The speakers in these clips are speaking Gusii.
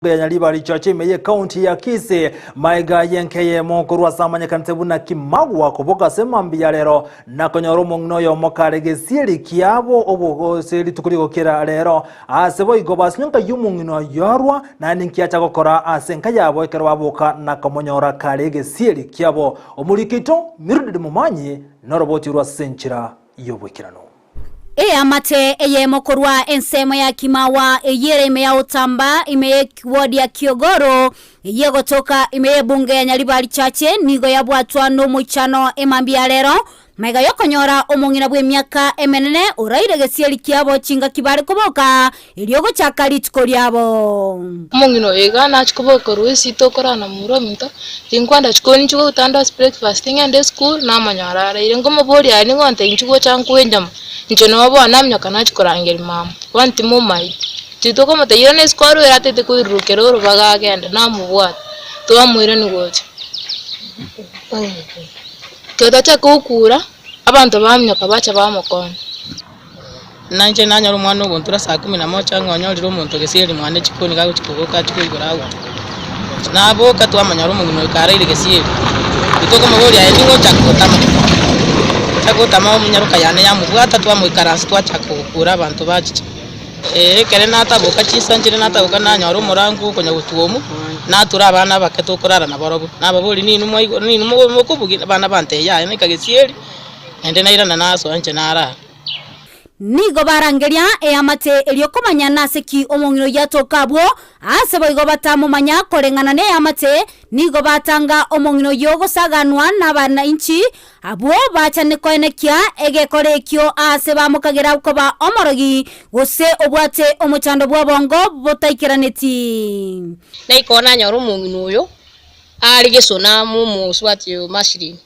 Ya Nyaribari Church ime y'Ekaunti ya Kisii, maega y'enka eyemo korwa ase amanyekanete buna Kimagwa koboka ase mambia ya rero na konyora omong'ina oyomo kare gesieri kiabo obwo ase rituko rigokira rero. Ase boigo basinywa nka y'omong'ina oyio arwa naende nki acha gokora ase enka yabo ekero baboka na komonyora kare egesieri kiabo. Omoriki oito Mildred Momanyi noroboti rwa ase enchera y'oboikeranu. Eamate eyemo korwa ensemo ya Kimawa eyio ere ime ya Utamba ime ye ward ya Kiogoro eyio egotoka ime y'ebunge ya Nyaribari Chache nigo yabwatwa nomoichano emambia ya rero magega yokonyora omong'ina bw'emiaka emenene oraire gesieri kiabo chingaki bare koboka erio gochaka rituko riabo. Omong'ina oyo iga nachia koboka korwa esito okorana momura ominto, tinkwenda chikoni inchuo goika ndosie breakfast ng'ende esukuru, namonyora araire. Nkomoboria aye nigo ontebia inchuo gocha nkoe enyama, inche noo bono naminyoka nachia korangeria mama, bono timomaeti. Intwe tokomotebia irana isiko arwere atagete koirurukera orobaga agende, namobwata, twamoirania gocha. Ekero twachaka gokura, abanto baminyoka bacha bamokonya. Nainche nanyora omwana ogontura saa kumi na moja ng'a onyorire omonto gesieri mwane chikoni gagochia koboka achie koigora agwo. Naboka twamonyora omong'ina oyo karaire gesieri, tokomoboria aye nigo ochaka gotama? Ochaka gotama omonyaroka yane yamobwata twamoikaransa twachaka gokura abanto bachicha. Ekere nataboka chinsa nchire nataboka nanyora omorango okonya gotwomwa, natura abana abake tokorara nabarobwo, nababoria ninwe mwaigwa ninwe mokobugia abana bantebia yaya naika gesieri. Naende nairana nasoa inche narara. Nigo barangeria eamate erio komanya nase ki omong'ina oyio atoka abwo, aase boigo batamomanya koreng'ana neamate, nigo batanga omong'ina oyio gosaganwa nabananchi, abwo bachane koenekia egekora ekio aase bamokagera koba omorogi, gose obwate omochando bw'obongo botaikeraneti. Naikoo nanyora omong'ina oyo are gesona momosubati oyo Mashirine.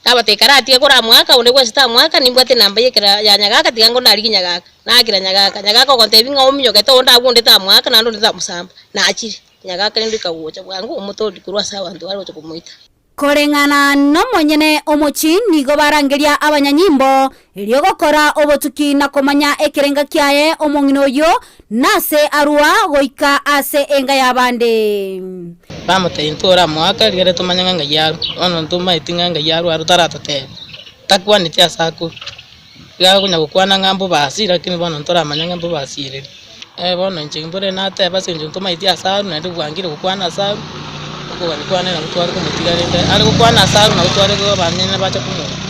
Nabatebia, Karatige koramoaka, onde bwensi tamoaka, nimbwate enamba y'ekera ya nyagaka, tiga ngo narigie nyagaka. Naakera nyagaka, nyagaka ogontebia ng'a ominyokete onde abwo onde tamoaka naende onde tamosamba. Nachire, nyagaka rende ekagocha bwango omotoori korwa ase abanto bare gocha komoita. Koreng'ana nomonyene omochie nigo barangeria abanyanyimbo, erio gokora obotuki na komanya ekerenga kiaye omong'ina oyio, Nase arua goika ase enga y'abande. Bamotebia, Ntoramoaka, rigereria tomanye ng'a ngai arwe. Bono ntomaeti ng'a ngai arwe aro taratotebia, takwaneti ase akorwa. Iga akonya gokwana ng'a mbobasi, lakini bono ntoramanya ng'a mbobasi ereri. Bono inche mbore nateba ase eng'encho ntomaeti ase arwe naende bwangire gokwana ase arwe, okogania kwane nabo tware komotiga rende are gokwana ase arwe nabo tware abanyene bacha komoa.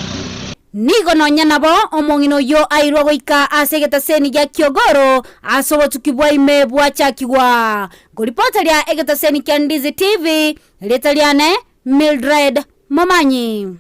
Nigo nonya nabo omong'ina oyio airwe goika ase egetaseni gia Kiogoro ase obotuki bwa ime bwachakigwa. Nkoripoteria egetaseni kia Ndizi TV, erieta riane Mildred Momanyi.